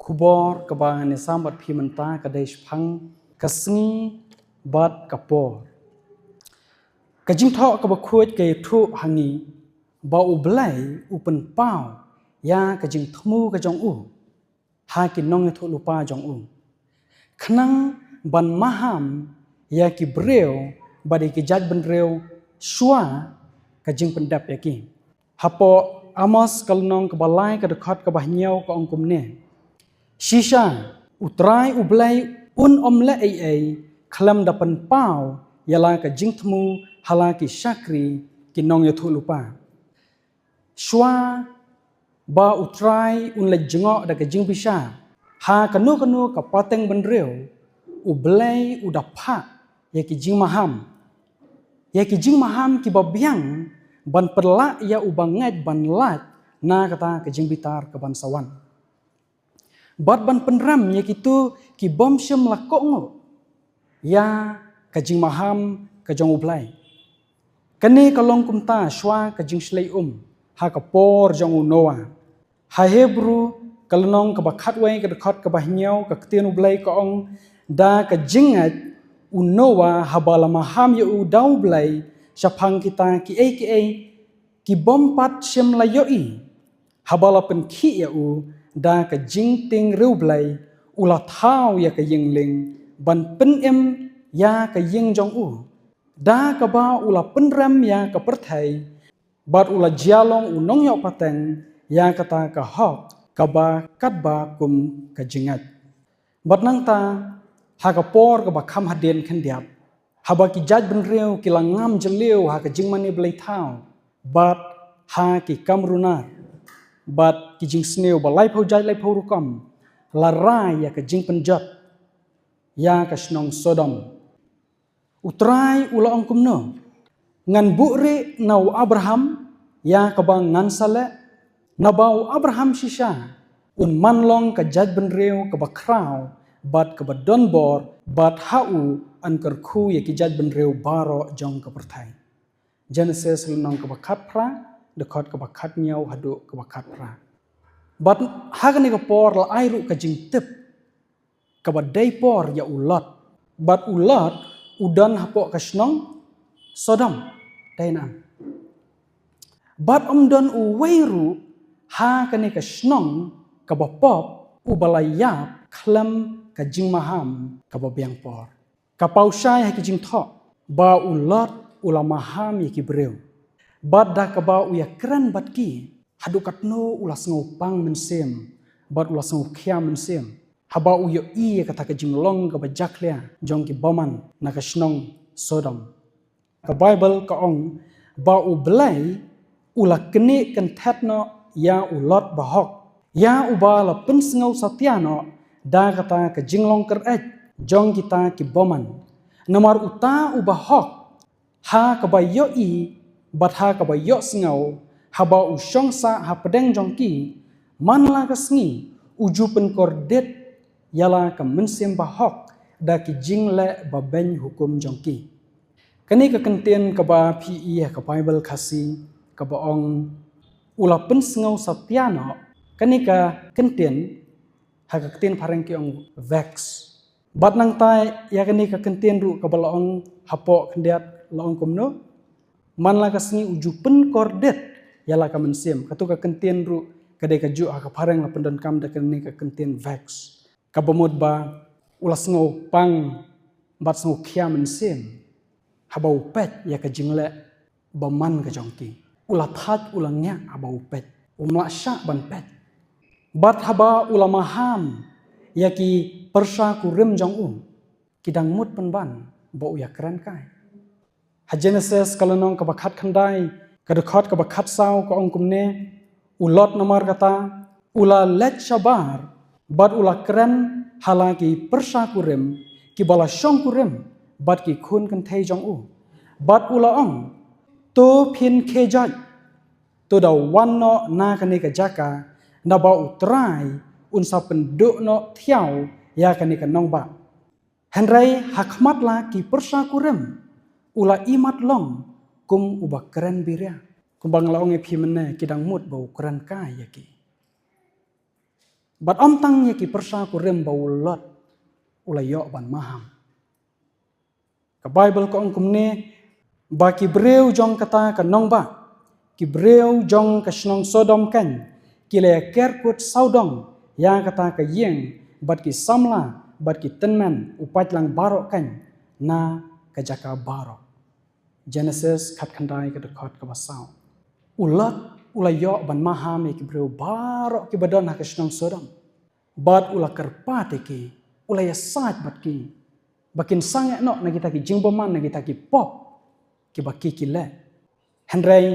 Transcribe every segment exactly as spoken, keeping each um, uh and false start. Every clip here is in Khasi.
Khubor kaba ngan ïasam bad phi mynta ka dei shaphang ka sngi bad ka por. Ka jingthoh kaba khuid ka ïathuh ha ngi ba U Blei u pynpaw ïa ka jingthmu ka jong u ha ki nongïathuhlypa jong u, khnang ban maham ïa ki briew bad ïa ki jaitbynriew shuwa ka jingpyndep ïa ki. Hapoh Amos ka lynnong kaba lai ka dkhot kaba hynñiew ka ong kumne: Shisha U Trai U Blei un ym leh ei ei khlem da pynpaw ïa la ka jingthmu ha la ki shakri ki nongïathuhlypa. Shuwa ba U Trai un leit jngoh da ka jingbishar ha kano kano ka pateng bynriew, U Blei u da phah ïa ki jingmaham, ïa ki jingmaham kiba biang ban pynlah ïa u bangeit ban lait na kata ka jingbitar kaban sa wan, bad ban pynrem ïa kito ki bym shym la kohnguh ïa ka jingmaham ka jong U Blei. Kane ka long kumta shuwa ka jingshlei um ha ka por jong u Noah. Ha Hebru ka lynnong kaba khatwei ka dkhot kaba hynñiew ka ktien U Blei ka ong: Da ka jingngeit u Noah, haba la maham ïa u da U Blei shaphang kita kiei kiei ki bym pat shym la ïohi, haba la pynkhih ïa u da ka jingtieng riewblei, u la thaw ïa ka ïing lieng ban pynim ïa ka ïing jong u, da kaba u la pynrem ïa ka pyrthei, bad u la jia long u nongïoh pateng ïa kata ka hok kaba katba kum ka jingngeit. Bad nangta, ha ka por kaba kham hadien khyndiat, haba ki jaitbynriew ki la ngam jylliew ha ka jingmane blei thaw bad ha ki kam runar bad ki jingsniew ba laiphew jait laiphew rukom, la rai ïa ka jingpynjot ïa ka shnong Sodom. U Trai u la ong kumno: Ngan buhrieh na u Abraham ïa kaba ngan sa leh, naba u Abraham shisha un man long ka jaitbynriew kaba khraw bad kaba don bor, bad ha u yn kyrkhu ïa ki jaitbynriew baroh jong ka pyrthei. Genesis lynnong kaba khatphra, dkhot kaba khathynñiew haduh kaba khatphra. Bad ha kane ka por la ai ruh ka jingtip kaba dei por ïa u Lot. Bad u Lot u don hapoh ka shnong Sodom. Dei na. Bad ym don uwei ruh ha kane ka shnong kaba pop uba la ïap khlem ka jingmaham kaba biang por. Ka paw shai ha ki jingthoh ba u Lot u la maham ïa ki briew, bad da kaba u ïakren bad ki, haduh katno u la sngewpang mynsiem bad u la sngewkhia mynsiem haba u ïohi ïa kata ka jinglong kaba jakhlia jong ki bymman na ka shnong Sodom. Ka Baibl ka ong ba U Blei u la knieh kynthet noh ïa u Lot bahok, ïa uba la pynsngew satia noh da kata ka jinglong kyr-eit jong kita ki bymman. Namar uta u bahok, ha kaba ïohi bad ha kaba ïohsngew, haba u shong sah hapdeng jong ki, man la ka sngi u ju pynkordit ïa la ka mynsiem bahok da ki jingleh babeiñ hukum jong ki. Kane ka kyntien kaba phi i ha ka Baibl Khasi kaba ong u la pynsngew satia noh, kane ka kyntien ha ka ktien phareng ki ong vex. Bad nangta ïa kane ka kyntien ruh kaba la ong hapoh khyndiat la ong kumno: Man la ka sngi u ju pynkordit ïa la ka mynsiem. Kato ka kyntien ruh ka dei kajuh ha ka phareng la pyndonkam da kane ka kyntien vex, kaba mut ba u la sngewpang bad sngewkhia mynsiem haba u peit ïa ka jingleh bymman ka jong ki. U la thait, u la ngiah haba u peit. Um lah shah ban peit. Bad haba u la maham ïa ki pyrsa kurim jong u, ki dang mut pynban ba u ïakren kai. Ha Genesis ka lynnong kaba khatkhyndai, ka dkhot kaba khatsaw ka ong kumne: U Lot namar kata u la leit shabar bad u la kren ha la ki pyrsa kurim kiba la shong kurim bad ki khun kynthei jong u. Bad u la ong: To phin khie jait, to da wan noh na kane ka jaka, naba U Trai un sa pynduh noh thiaw ïa kane ka nongbah. Hynrei ha khmat la ki pyrsa kurim u la imat long kum uba kren biria. Kumba nga la ong ïa phi mynne, ki dang mut ba u kren kai ïa ki. Bad ym tang ïa ki pyrsa kurim ba u Lot u la ïoh ban maham. Ka Baibl ka ong kumne, ba ki briew jong kata ka nongbah, ki briew jong ka shnong Sodom kan, ki la ïa ker kut sawdong ïa kata ka ïing, bad ki samla, bad ki tymmen u paitlang baroh kan, na ka jaka baroh. Genesis khatkhyndai ka dkhot kaba saw. U Lot u la ïoh ban maham ïa ki briew baroh kiba don ha ka shnong Sodom. Bad u la kyrpad ïa ki, u la ïasaid bad ki, ba kin sangeh noh na kita ki jingbymman, na kita ki pop kiba ki ki leh. Hynrei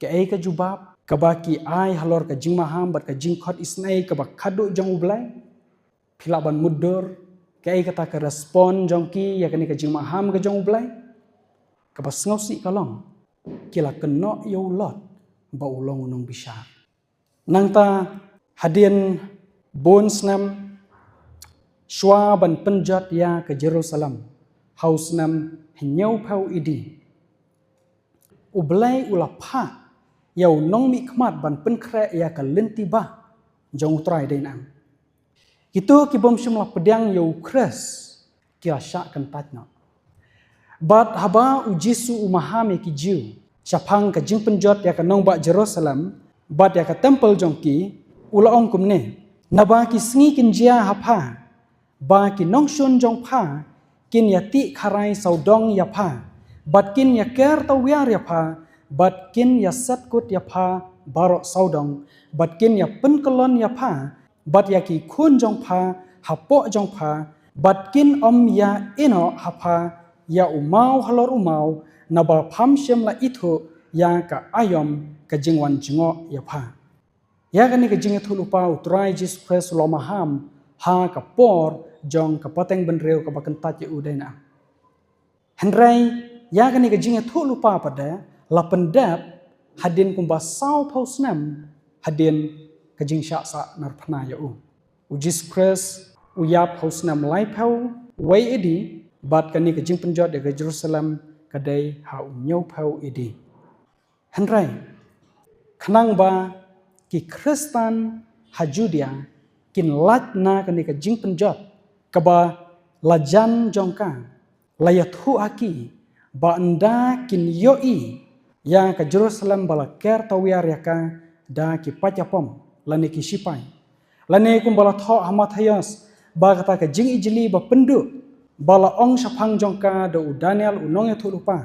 kaei ka jubab kaba ki ai halor ka jingmaham bad ka jingkhot isynei kaba khadduh jong U Blei? Phi lah ban mutdur kaei kata ka respond jong ki ïa kane ka jingmaham ka jong U Blei? Kaba sngewsih ka long, ki la kynnoh ïa u Lot ba u long u nongbishar. Nangta hadien bun snem shuwa ban pynjot ïa ka Jerusalem ha u snem hynñiewphew A D, U Blei u la phah ïa u nongmihkhmat ban pynkhreh ïa ka lynti bah jong U Trai, dei na. Kito ki bym shym la pdiang ïa U Khrist ki la shah kyntait noh. Bad haba U Jisu u maham ïa ki Jiw shaphang ka jingpynjot ïa ka nongbah Jerusalem bad ïa ka templ jong ki, u la ong kumne, naba ki sngi kin jia ha pha ba ki nongshun jong pha kin ïa tih kharai sawdong ïa pha, bad kin ïa ker tawiar ïa pha, bad kin ïa set kut ïa pha baroh sawdong, bad kin ïa pynkyllon ïa pha bad ïa ki khun jong pha hapoh jong pha, bad kin ym ïa ïehnoh ha pha ïa u maw halor u maw, naba pham shym la ithuh ïa ka aïom ka jingwan jngoh ïa pha. Ïa kane ka jingïathuhlypa U Trai Jisu Khrist u la maham ha ka por jong ka pateng bynriew kaba kyntait ïa u, dei na. Hynrei ïa kane ka jingïathuhlypa pat de la pyndep hadien kumba sawphew snem hadien ka jingshah sahnarphna ïa u. U Jisu Khrist u ïap ha u snem laiphew wei A D, bad kane ka jingpynjot ïa ka Jerusalem ka dei ha u hynñiewphew A D. Hynrei khnang ba ki Khristan ha Judia kin lait na kane ka jingpynjot kaba la jan jong ka, la ïathuh ha ki ba ynda kin ïohi ïa ka Jerusalem ba la ker tawiar ïa ka da ki paid ïapom lane ki shipai, lane kumba la thoh ha Mathaios ba kata ka jingijli ba pynduh ba la ong shaphang jong ka da u Daniel u nongïathuhlypa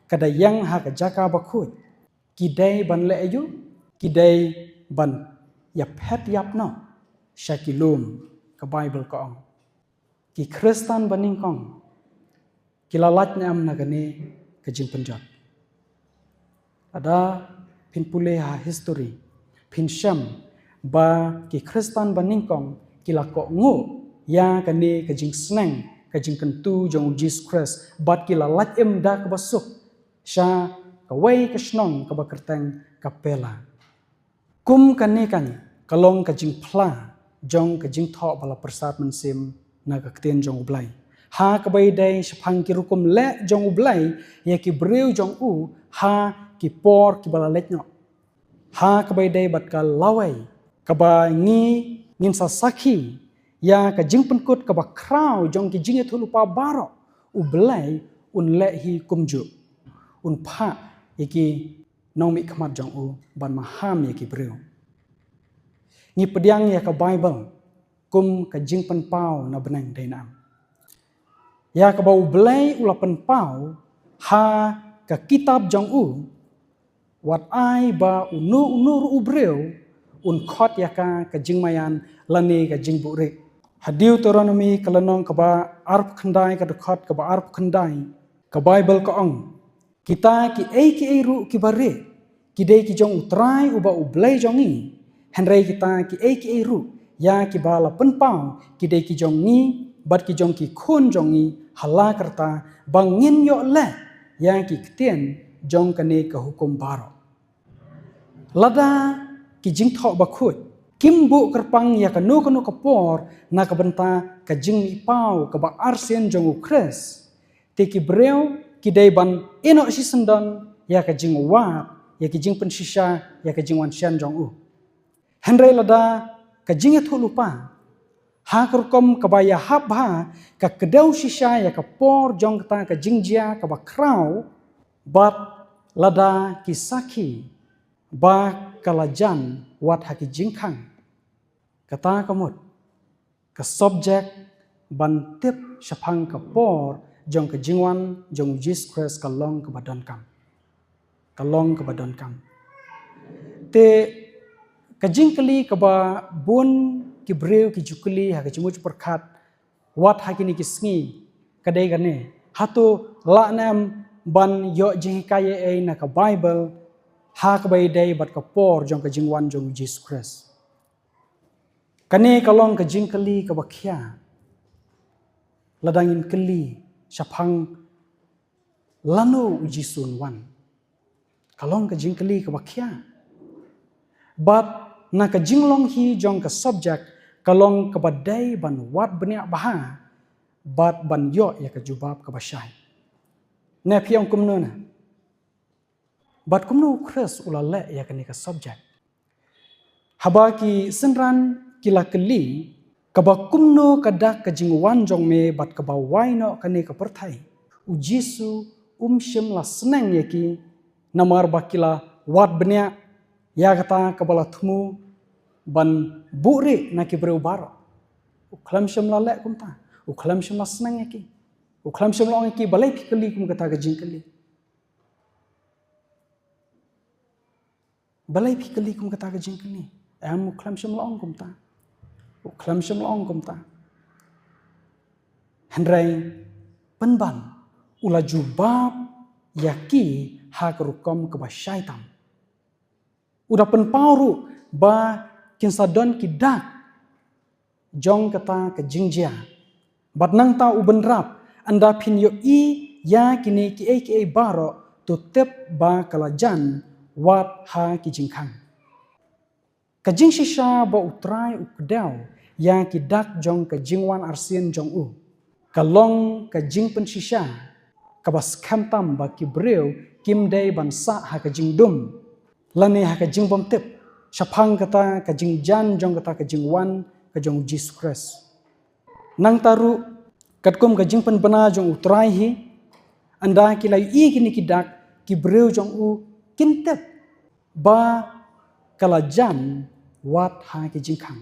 ka da ïeng ha ka jaka bakhuid, ki dei ban leh aïu? Ki dei ban ïaphet ïap noh sha ki lum, ka Baibl ka ong. Ki Khristan ba nyngkong ki la lait ne em na kane ka jingpynjot? Lada phin pule ha history, phin shem ba ki Khristan ba nyngkong ki la kohnguh ïa kane ka jingsneng, ka jingkyntu jong U Jisu Khrist, bad ki la lait im da kaba suk sha kawei ka shnong kaba kyrteng Kapela. Kum kane kan ka long ka jingphla jong ka jingthoh ba la pyrsad mynsiem na ka ktien jong U Blei, ha kaba ïadei shaphang ki rukom leh jong U Blei ïa ki briew jong u ha ki por kiba la leit noh, ha kaba ïadei bad ka lawei kaba ngi ngin sa sakhi ïa ka jingpynkut kaba khraw jong ki jingïathuhlypa baroh. U Blei un leh hi kumjuh, un phah ïa ki nongmihkhmat jong u ban maham ïa ki briew. Ngi pdiang ïa ka Baibl kum ka jingpynpaw na bneng, dei na. Ïa kaba U Blei u la pynpaw ha ka kitab jong u, wat ai ba uno uno ruh u briew un khot ïa ka ka jingmaïan lane ka jingbuhrieh. Ha Deuteronomi ka lynnong kaba arphew khyndai ka dkhot kaba arphew khyndai, ka Baibl ka ong, kita kiei kiei ruh kiba rieh ki dei ki jong U Trai uba U Blei jong ngi. Hynrei kita kiei kiei ruh ïa kiba la pynpaw ki dei ki jong ngi bad ki jong ki khun jong ngi, ha la karta ba ngin ïoh leh ïa ki ktien jong kane ka hukum baroh. Lada ki jingthoh bakhuid kim buh kyrpang ïa kano kano ka por na ka bynta ka jingmihpaw kaba arsien jong U Khrist, te ki briew ki dei ban ïehnoh shisyndon ïa ka jingwad, ïa ka jingpynshisha, ïa ka jingwan shen jong u. Hynrei lada ka jingïathuhlypa ha ka rukom kaba ïahap bha, ka kdew shisha ïa ka por jong kata ka jingjia kaba khraw, bad lada ki sakhi ba ka la jan wat ha ki jingkhang. Kata ka mut ka subject ban tip shaphang ka por jong ka jingwan jong u Jisu Khrist ka long kaba donkam. Ka long kaba donkam. Te ka jingkylli kaba bun ki briew ki ju kylli ha ka jingmut jingpyrkhat wat ha kine ki sngi ka dei kane: hato lah ne em ban ïoh jinghikai ei ei na ka Baibl ha kaba ïadei bad ka por jong ka jingwan jong u Jisu Khrist? Kane ka long ka jingkylli kaba khia lada ngin kylli shaphang lano u Jisu un wan. Ka long ka jingkylli kaba khia. Bad na ka jinglong hi jong ka subject ka long kaba dei ban wad bniah bha bad ban ïoh ïa ka jubab kaba shai. Ne phi ong kumno ne? Bad kumno u Khrist u la leh ïa kane ka subject? Haba ki synran ki la kylli, kaba kumno ka dak ka jingwan jong me bad kaba wai noh kane ka pyrthei, u Jisu um shym la sneng ïa ki, namar ba ki la wad bniah ïa kata kaba la thmu ban buhrieh na ki briew baroh. U khlem shym la leh kumta. U khlem shym la sneng ïa ki. U khlem shym la ong ïa ki, balei phi kylli kum kata ka jingkylli? Balei phi kylli kum kata ka jingkylli? Em, u khlem shym la ong kumta. U khlem shym la ong kumta. Hynrei pynban u la jubab ïa ki ha ka rukom kaba shai tam. U da pynpaw ruh ba kin sa don ki dak jong kata ka jingjia. Bad nangta u bynrap, ynda phin ïohi ïa kine kiei kiei baroh, to tip ba ka la jan wat ha ki jingkhang. Ka jingshisha ba u Trai u kdew ïa ki dak jong ka jingwan arsien jong u, ka long ka jingpynshisha kaba skhem tam ba ki briew kim dei ban sah ha ka jingdum lane ha ka jingbymtip shaphang kata ka jingjan jong kata ka jingwan ka jong u Jisu Khrist. Nangta ruh, katkum ka jingpynbna jong u Trai hi, ynda ki la ïohi kine ki dak, ki briew jong u kin tip ba ka la jan wat ha ki jingkhang.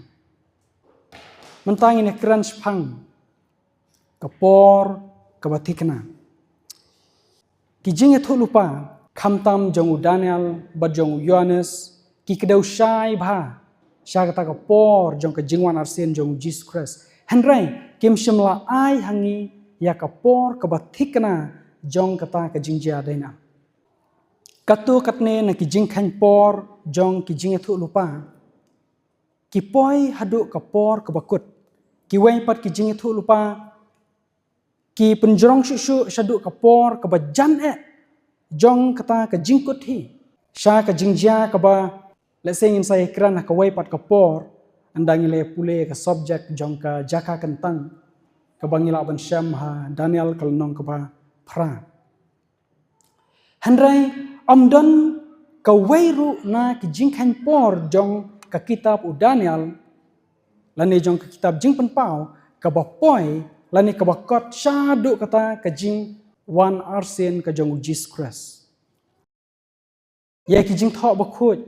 Mynta ngin ïakren shaphang ka por kaba thikna. Ki jingïathuhlypa, khamtam jong u Daniel bad jong u Ïoannis, ki kdew shai bha sha kata ka por jong ka jingwan arsien jong u Jisu Khrist. Hynrei kim shym la ai ha ngi ïa ka por kaba thikna jong kata ka jingjia dei na. Katto katne na ki jingkheiñ por jong ki jingïathuhlypa, ki poi haduh ka por kaba kut. Kiwei pat ki jingïathuhlypa ki pynjrong shuh shuh shaduh ka por kaba jan eh jong kata ka jingkut hi. Sha ka jingjia kaba, lehse ngin sa ïakren ha kawei pat ka por, ynda ngi la pule ka subject jong ka jaka kyntang kaba ngi lah ban shem ha Daniel ka lynnong kaba phra. Hynrei ym don kawei ruh na ki jingkheiñ por jong ka kitab u Daniel lane jong ka kitab Jingpynpaw kaba poi lane kaba kot shaduh kata ka jingwan arsien ka jong u Jisu Khrist. Ïa ki jingthoh bakhuid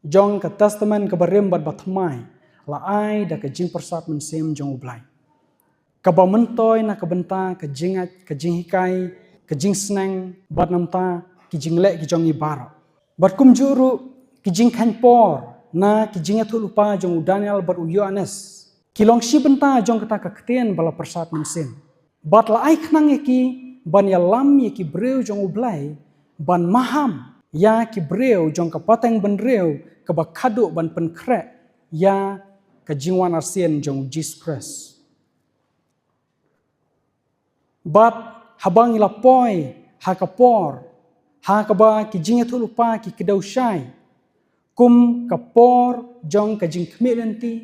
jong ka Testament kaba rim bad ba thymmai la ai da ka jingpyrsad mynsiem jong u Blei, kaba myntoi na ka bynta ka jingngeit, ka jinghikai, ka jingsneng bad namar ki jingleh ki jong ngi baroh. Bad kumjuh ruh ki jingkheiñ por na ki jingïathuhlypa jong u Daniel bad u Ïoannis ki long shi bynta jong kata ka ktien ba la pyrsad mynsiem. Bad la ai khnang ïa ki ban ïalam ïa ki briew jong u Blei, ban maham ïa ki briew jong ka pateng bynriew kaba khadduh ban pynkhreh ïa ka jingwan arsien jong u Jisu Khrist. Bad haba ngi la poi ha ka por ha kaba ki jingïathuhlypa ki kdew shai, kum ka por jong ka jingkhmih lynti,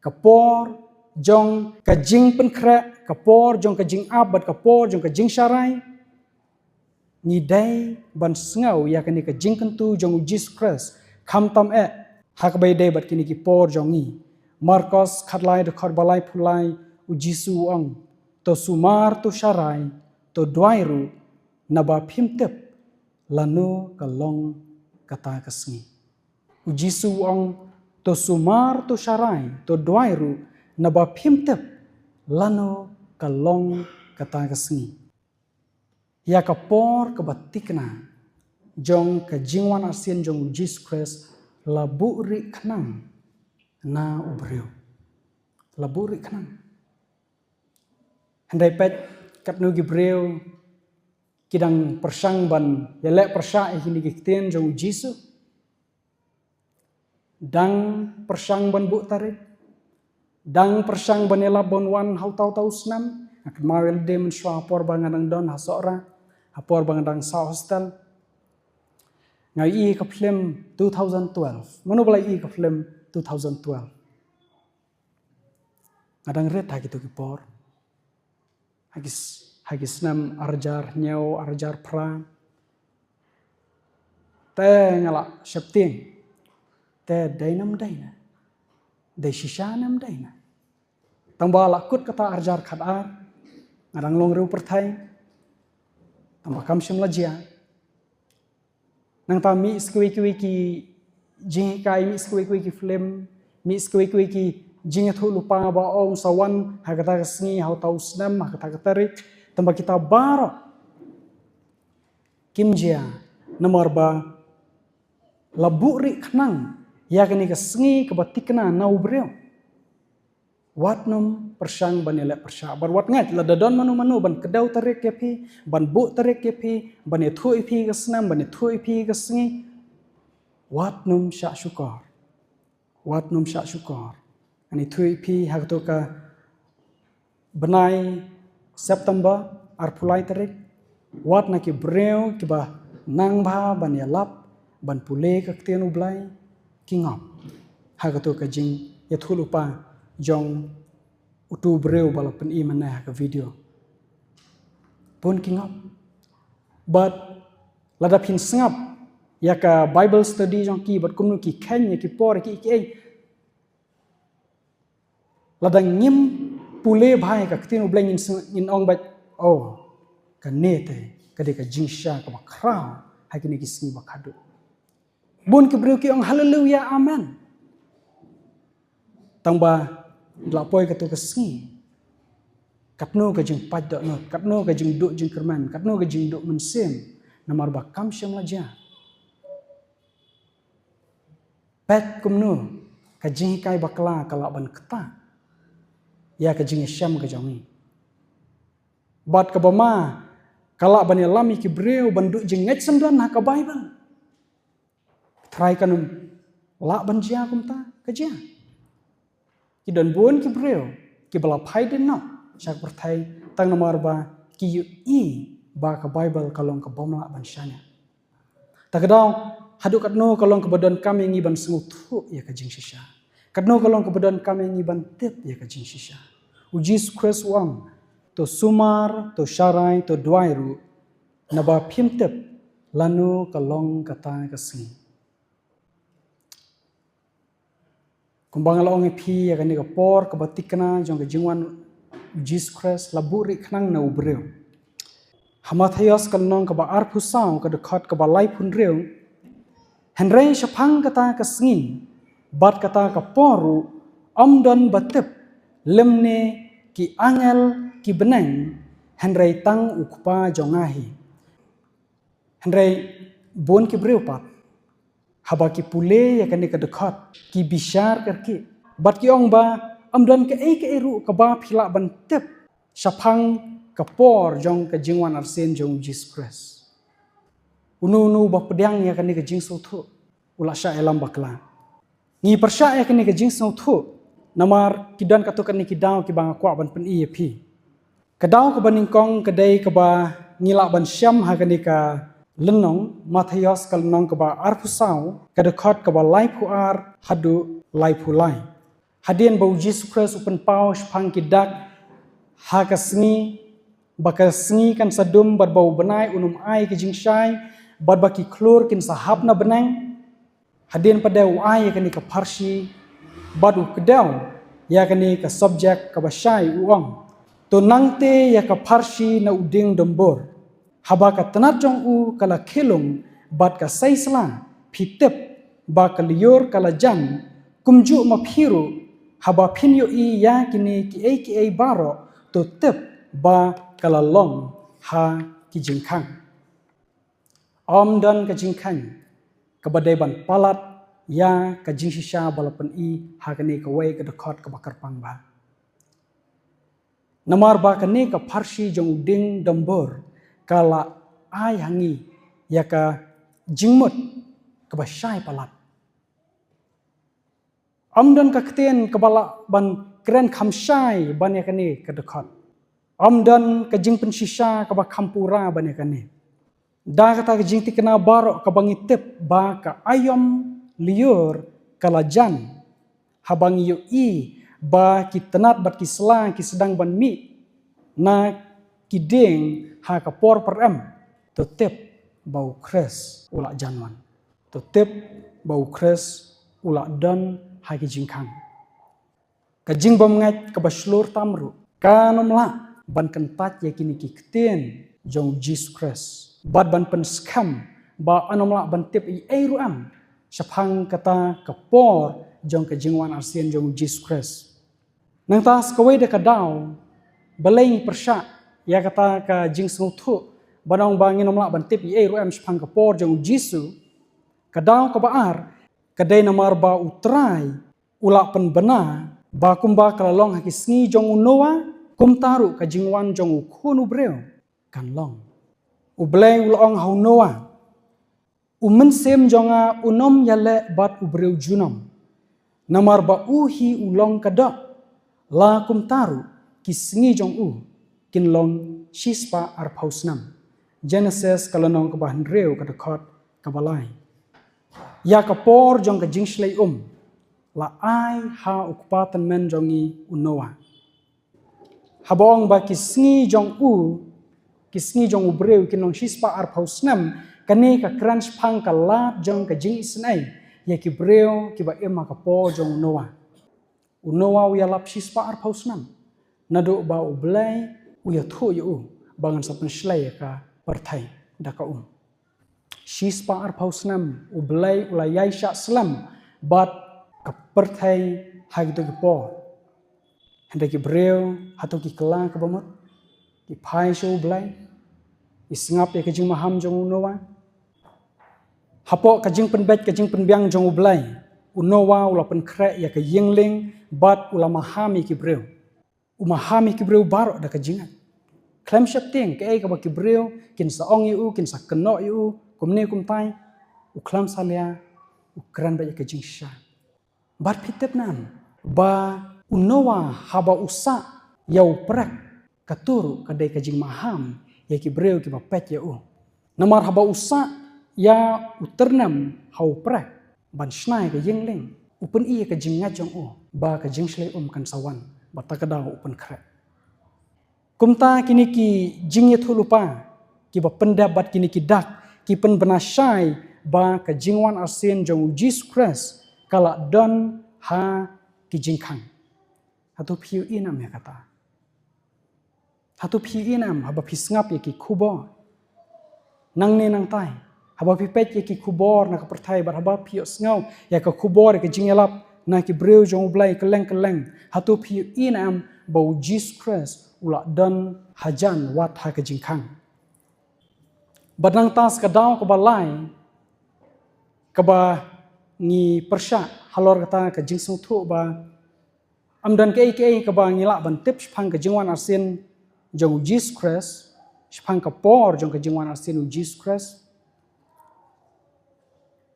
ka por jong ka jingpynkhreh, ka por jong ka jingap bad ka por jong ka jingsharai, ngi dei ban sngew ïa kane ka jingkyntu jong u Jisu Khrist, khamtam eh Ha kaba ïadei bad kine ki por jong ngi, Markos khatlai dkhot ba laiphew lai, u Jisu u ong, "To sumar, to sharai, to duwai ruh, naba phim tip lano ka long kata ka sngi." U Jisu u ong, "To sumar, to sharai, to duwai ruh, naba phim tip lano ka long kata ka sngi." Ïa ka por kaba tikna jong ka jingwan arsien jong u Jisu Khrist la buhrieh khnang na u briew. La buhrieh khnang. Hynrei peit katno ki briew ki dang pyrshang ban ïaleh pyrshah ïa kine ki ktien jong u Jisu. Dang pyrshang ban buh tarik. Dang pyrshang ban ïalap ban wan ha uta uta u snem. Nga kynmaw ïa lade mynshuwa ha por ba nga dang don ha Sohra, ha por ba nga dang sah hostel. Nga ïohi ka film two thousand twelve. Mano ba la ïohi ka film two thousand twelve? Nga dang rit ha kito ki por. Ha ki s-, ha ki snem arhajar hynñiew, arhajar phra. Te nga la sheptieng. Te dei ne ym dei ne? Dei shisha ne ym dei ne? Tang ba la kut kata arhajar khatar, nga dang long riewpyrthei. Tang ba kam shym la jia. Nangta mih sa kiwei kiwei ki jinghikai, mih sa kiwei kiwei ki film, mih sa kiwei kiwei ki jingïathuhlypa ba ong sa wan ha kata ka sngi, ha uta u snem, ha kata ka tarik. Tang ba kita baroh kim jia, namar ba la buhrieh khnang ïa kane ka sngi kaba tikna na u briew. Wat nym pyrshang ban ïaleh pyrshah, bad wat ngeit lada don mano mano ban kdew tarik ïa phi, ban buh tarik ïa phi, ban ïathuh ïa phi ka snem, ban ïathuh ïa phi ka sngi. Wat nym shah shukor. Wat nym shah shukor. Ngan ïathuh ïa phi ha kato ka bnai September, arphew lai tarik. Wat na ki briew kiba nang bha ban ïalap, ban pule ka ktien U Blei, ki ngop ha kato ka jingïathuhlypa jong uto u briew ba la pyni mynne ha ka video. Bun ki ngop. Bad lada phin sngap ïa ka Bible study jong ki, bad kumno ki kheiñ ïa ki por ïa ki, ki ei. Lada ngim pule bha ïa ka ktien U Blei, ngin sng-, ngin ong beit, "Oh, kane te ka dei ka jingshisha kaba khraw ha kine ki sngi ba khadduh." Bun ki briew ki ong, "Haleluya, amen." Tang ba la poi kato ka sngi, katno ka jingpait dohnud, katno ka jingduh jingkyrmen, katno ka jingduh mynsiem, namar ba kam shym la jia. Peit kumno ka jinghikai bakla ka lah ban ktah ïa ka jingïashem ka jong ngi. Bad kaba ma, ka lah ban ïalam ïa ki briew ban duh jingngeit syndon ha ka Bible. Trai kan ym lah ban jia kumta, ka jia. Ki don bun ki briew kiba la phai dien noh sha ka pyrthei tang namar ba ki ïohi ba ka Bible ka long kaba ym lah ban shaniah. Ta ka daw, haduh katno ka long kaba donkam ïa ngi ban sngewthuh ïa ka jingshisha? Katno ka long kaba donkam ïa ngi ban tip ïa ka jingshisha? U Jisu Khrist u ong, "To sumar, to sharai, to duwai ruh, naba phim tip lano ka long kata ka sngi." Kumba nga la ong ïa phi, ïa kane ka por kaba tikna jong ka jingwan u Jisu Khrist la buhrieh khnang na u briew. Ha Mathaios ka lynnong kaba arphew saw, ka dkhot kaba laiphew hynriew, "Hynrei shaphang kata ka sngi bad kata ka por ruh, ym don ba tip, lymne ki angel ki bneng, hynrei tang U Kpa jong nga hi." Hynrei bun ki briew pat, haba ki pule ïa kane ka dkhot, ki bishar kyrkieh bad ki ong ba ym don kaei kaei ruh kaba phi lah ban tip shaphang ka por jong ka jingwan arsien jong u Jisu Khrist. Uno uno uba pdiang ïa kane ka jingsngewthuh u la shah ïalam bakla. Ngi pyrshah ïa kane ka jingsngewthuh namar ki don katto katne ki daw kiba nga kwah ban pyni ïa phi. Ka daw kaba nyngkong ka dei kaba ngi lah ban shem ha kane ka lynnong Mathaios, ka lynnong kaba arphew saw, ka dkhot kaba laiphew ar haduh laiphew lai. Hadien ba u Jisu Khrist u pynpaw shaphang ki dak ha ka sngi, ba ka sngi kan sa dum bad ba u bnai un ym ai ka jingshai, bad ba ki khlur kin sa hap na bneng, Hadien pat de u ai ïa kane ka pharshi bad u kdew ïa kane ka subject kaba shai, u ong: To nangta ïa ka pharshi na u dieng dombor, haba ka tnat jong u ka la khie lung bad ka sei sla, phi tip ba ka lyiur ka la jan. Kumjuh ma phi ruh, haba phin ïohi ïa kine kiei kiei baroh, to tip ba ka la long ha ki jingkhang. Ym don ka jingkhang kaba dei ban palat ïa ka jingshisha ba la pyni ha kane kawei ka dkhot kaba kyrpang bha. Namar ba kane ka pharshi jong u dieng dombor ka la ai ha ngi ïa ka jingmut kaba shai palat. Ym don ka ktien kaba lah ban kren kham shai ban ïa kane ka dkhot. Ym don ka jingpynshisha kaba kham pura ban ïa kane. Da kata ka jingthikna baroh kaba ngi tip ba ka aïom lyiur ka la jan, haba ngi ïohi ba ki tnat bad ki sla ki sdang ban mih na ki dieng ha ka por pyrem, to tip ba u Khrist u la jan wan. To tip ba u Khrist u la don ha ki jingkhang. Ka jingbymngeit kaba shlur tam ruh kan ym lah ban kyntait ïa kine ki ktien jong u Jisu Khrist bad ban pynskhem ba yn ym lah ban tip ei ei ruh em shaphang kata ka por jong ka jingwan arsien jong u Jisu Khrist. Nangta sa kawei de ka daw, balei ngi pyrshah ïa kata ka jingsngewthuh ban ong ba ngin ym lah ban tip ei ei ruh em shaphang ka por jong u Jisu? Ka daw kaba ar ka dei namar ba u Trai u la pynbna ba kumba ka la long ha ki sngi jong u Noah, kumta ruh ka jingwan jong u Khun u briew kan long. U Blei u la ong ha u Noah: U mynsiem jong nga un ym ïaleh bad u briew junom, namar ba u hi u long ka doh. La kumta ruh ki sngi jong u kin long shispah arphew snem. Genesis ka lynnong kaba hynriew, ka dkhot kaba lai. Ïa ka por jong ka jingshlei um la ai ha u kpa tymmen jong ngi u Noah. Haba ong ba ki sngi jong u, ki sngi jong u briew kin long shispah arphew snem, kane ka kren shaphang ka lad jong ka jingisynei ïa ki briew kiba im ha ka por jong u Noah. U Noah u ïalap shispah arphew snem naduh ba u Blei u ïathuh ïa u ba ngan sa pynshlei ïa ka pyrthei da ka um. Shispah arphew snem u Blei u la ïai shah slem bad ka pyrthei ha kito ki por. Hynrei ki briew, hato ki kylla kaba mut? Ki phai sha u Blei? Ki sngap ïa ka jingmaham jong u Noah? Hapoh ka jingpynbeit ka jingpynbiang jong u Blei, u Noah u la pynkhreh ïa ka ïing lieng bad u la maham ïa ki briew. U maham ïa ki briew baroh da ka jingngeit. Khlem sheptieng kaei kaba ki briew kin sa ong ïa u, kin sa kynnoh ïa u kumne kumtai, u khlem salia, u kren beit ïa ka jingshisha. Bad phi tip ne em ba u Noah haba u sah ïa u prek, kato ruh ka dei ka jingmaham ïa ki briew kiba peit ïa u. Namar haba u sah ïa u tyrnem ha u prek ban shna ïa ka ïing lieng, u pyni ïa ka jingngeit jong u ba ka jingshlei um kan sa wan, bad ta ka daw u pynkhreh. Kumta kine ki jingïathuhlypa kiba pyndep bad kine ki dak ki pynbna shai ba ka jingwan arsien jong u Jisu Khrist ka la don ha ki jingkhang. Hato phi ïohi ne em ïa kata? Hato phi ïohi ne em haba phi sngap ïa ki khubor? Nangne nangtai, haba phi peit ïa ki khubor na ka pyrthei bad haba phi ïohsngew ïa ka khubor ïa ka jingïalap na ki briew jong u Blei kylleng kylleng, hato phi ïohi ne em ba u Jisu Khrist u la don hajan wat ha ka jingkhang? Bad nangta sa ka daw kaba lai kaba ngi pyrshah halor kata ka jingsngewthuh ba ym don kaei kaei kaba ngi lah ban tip shaphang ka jingwan arsien jong u Jisu Khrist, shaphang ka por jong ka jingwan arsien u Jisu Khrist.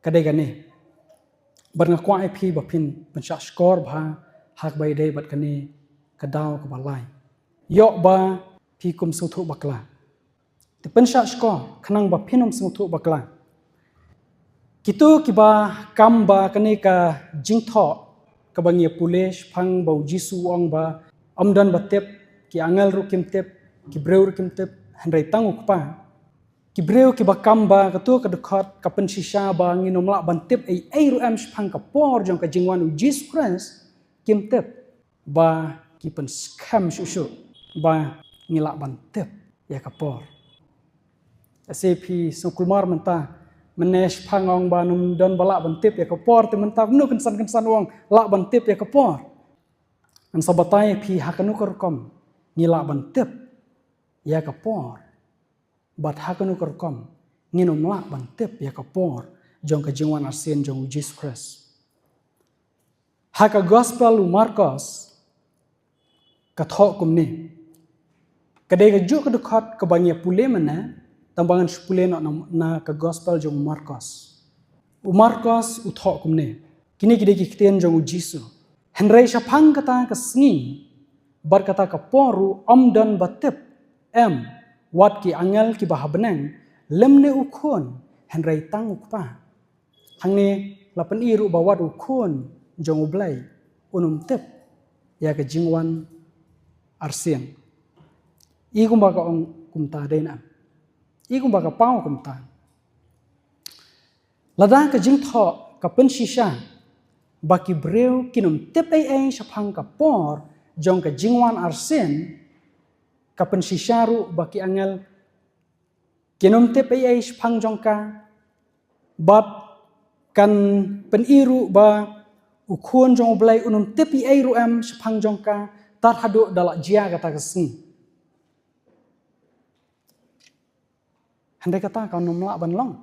Ka dei kane. Bad nga kwah ïa phi ba phin pynshah shkor bha ha kaba ïadei bad kane ka daw kaba lai. Ïoh ba phi kum sngewthuh bakla. Te pynshah shkor khnang ba phin ym sngewthuh bakla. Kito kiba kam ba kane ka jingthoh kaba ngi ïa pule shaphang ba u Jisu u ong ba ym don ba tip, ki angel ruh kim tip, ki briew ruh kim tip, hynrei tang u Kpa. Ki briew kiba kam ba kato ka dkhot ka pynshisha ba ngin ym lah ban tip ei ei ruh em shaphang ka por jong ka jingwan u Jisu Khrist, kim tip ba ki pynskhem shuh shuh ba ngi lah ban tip ïa ka por. Lehse phi sngewkulmar mynta, mynne shaphang ong ba ngim don ba lah ban tip ïa ka por, te mynta kumno kynsan kynsan ong lah ban tip ïa ka por. Ngan sa batai phi ha kano ka rukom ngi lah ban tip ïa ka por, bad ha kano ka rukom ngin ym lah ban tip ïa ka por jong ka jingwan arsien jong u Jisu Khrist. Ha ka gospel u Markos ka thoh kumne. Ka dei kajuh ka dkhot kaba ngi ïa pule mynne, tang ba ngan shu pule noh na, na ka gospel jong u Markos. U Markos u thoh kumne. Kine ki dei ki ktien jong u Jisu. Hynrei shaphang kata ka sngi bad kata ka por ruh ym don ba tip em, wat ki angel kiba ha bneng, lymne u Khun, hynrei tang u Kpa. Hangne la pyni ruh ba wat u Khun jong u Blei un ym tip ïa ka jingwan arsien. I kumba ka ong kumta dei na. I kumba ka paw kumta. Lada ka jingthoh ka pynshisha ba ki briew kin ym tip ei ei shaphang ka por jong ka jingwan arsien, ka pynshisha ruh ba ki angel kin ym tip ei ei shaphang jong ka, bad kan pyni ruh ba u Khun jong u Blei un ym tip ei ei ruh em shaphang jong ka, tad haduh da la jia kata ka sngi. Hynrei kata kan ym lah ban long.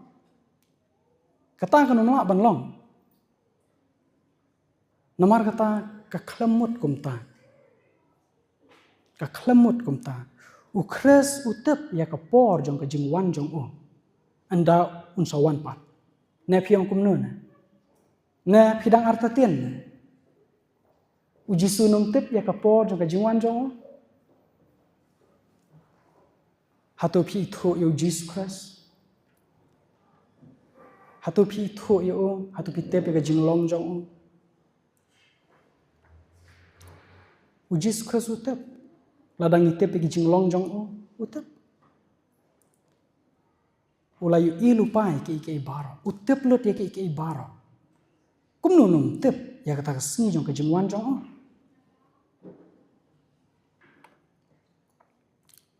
Kata kan ym lah ban long. Namar kata ka khlem mut kumta. Ka khlem mut kumta. U Khrist u tip ïa ka por jong ka jingwan jong u. Ynda un sa wan pat. Ne phi ong kumno ne? Ne phi dang artatien ne? U Jisu un ym tip ïa ka por jong ka jingwan jong u. Hato phi ithuh ïa u Jisu Khrist? Hato phi ithuh ïa u? Hato phi tip ïa ka jinglong jong u? U Jisu Khrist u tip. Lada ngi tip ïa ka jinglong jong u, u tip. U la ïohi lypa ïa kiei kiei baroh. U tip lut ïa kiei kiei baroh. Kumno un ym tip ïa kata ka sngi jong ka jingwan jong u?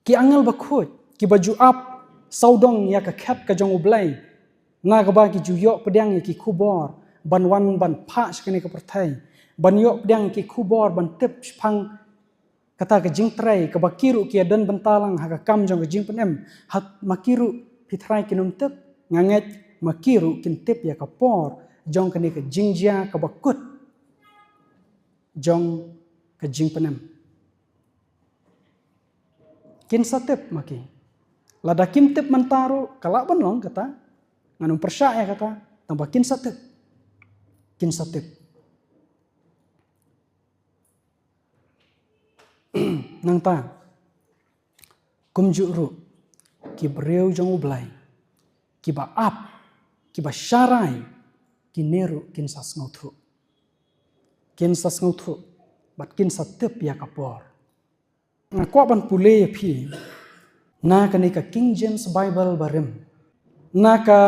Ki angel bakhuid, kiba ju ap sawdong ïa ka khet ka jong u Blei, na kaba ki ju ïoh pdiang ïa ki khubor ban wan ban phah sha kane ka pyrthei, ban ïoh pdiang ïa ki khubor ban tip shaphang kata ka jingtrei, kaba ki ruh ki ïa don bynta lang ha ka kam jong ka jingpynim. Ha, ma ki ruh phi trai kin ym tip, nga ngeit ma ki ruh kin tip ïa ka por jong kane ka jingjia kaba kut jong ka jingpynim. Kin sa tip ma ki. Lada kim tip mynta ruh, ka lah ban long kata. Ngan ym pyrshah ïa kata, tang ba kin sa tip. Kin sa tip. Nangta, kumjuh ruh ki briew jong u Blei, kiba ap, kiba sharai, kine ruh kin sa sngewthuh. Kin sa sngewthuh, bad kin sa tip ïa ka por. Nga kwah ban pule ïa phi na kane ka King James Bible barim, na ka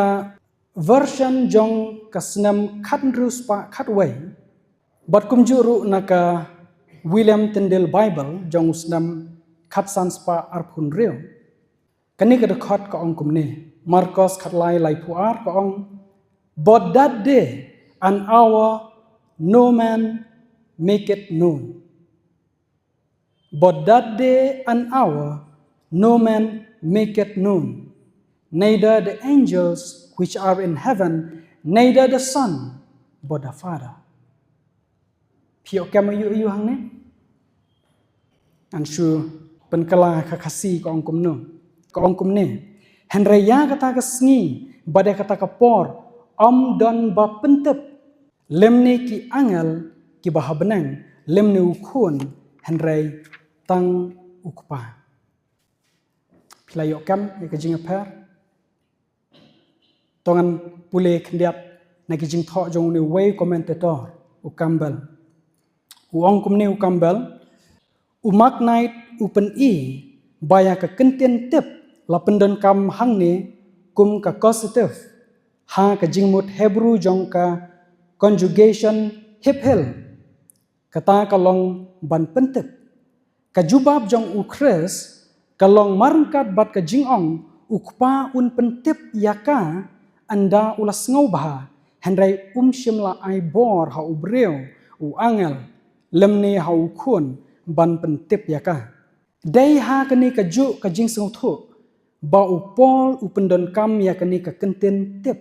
version jong ka snem khathynriew spah khatwei, bad kumjuh ruh na ka William Tyndale Bible jong u snem khatsan spah arphew hynriew. Kane ka dkhot ka ong kumne, Markos khatlai laiphew ar ka ong, "But that day and hour no man make it known." But that day and hour no man make it known, neither the angels which are in heaven, neither the Son, but the Father. Phi ïoh kem aïu aïu hangne? Ngan shu pynkylla ha ka Khasi ka ong kumno. Ka ong kumne. Hynrei ïa kata ka sngi, bad ïa kata ka por, ym don ba pyntip. Lymne ki angel kiba ha bneng, lymne u Khun, hynrei tang u Kpa. Phi la ïoh kem ïa ka jingïapher? To ngan pule khyndiat na ki jingthoh jong une uwei commentator, u Campbell. U ong kumne u Campbell, u Macknight u pyni ba ïa ka kyntien tip La pyndonkam hangne kum ka causative ha ka jingmut Hebrew jong ka conjugation hiphil. Kata ka long ban pyntip. Ka jubab jong u Khrist ka long marryngkat bad ka jingong u Kpa un pyntip ïa ka ynda u la sngewbha, hynrei um shym la ai bor ha u briew, u angel, lymne ha u khun ban pyntip ïa ka. Dei ha kane kajuh ka jingsngewthuh ba u Paul u pyndonkam ïa kane ka kyntien tip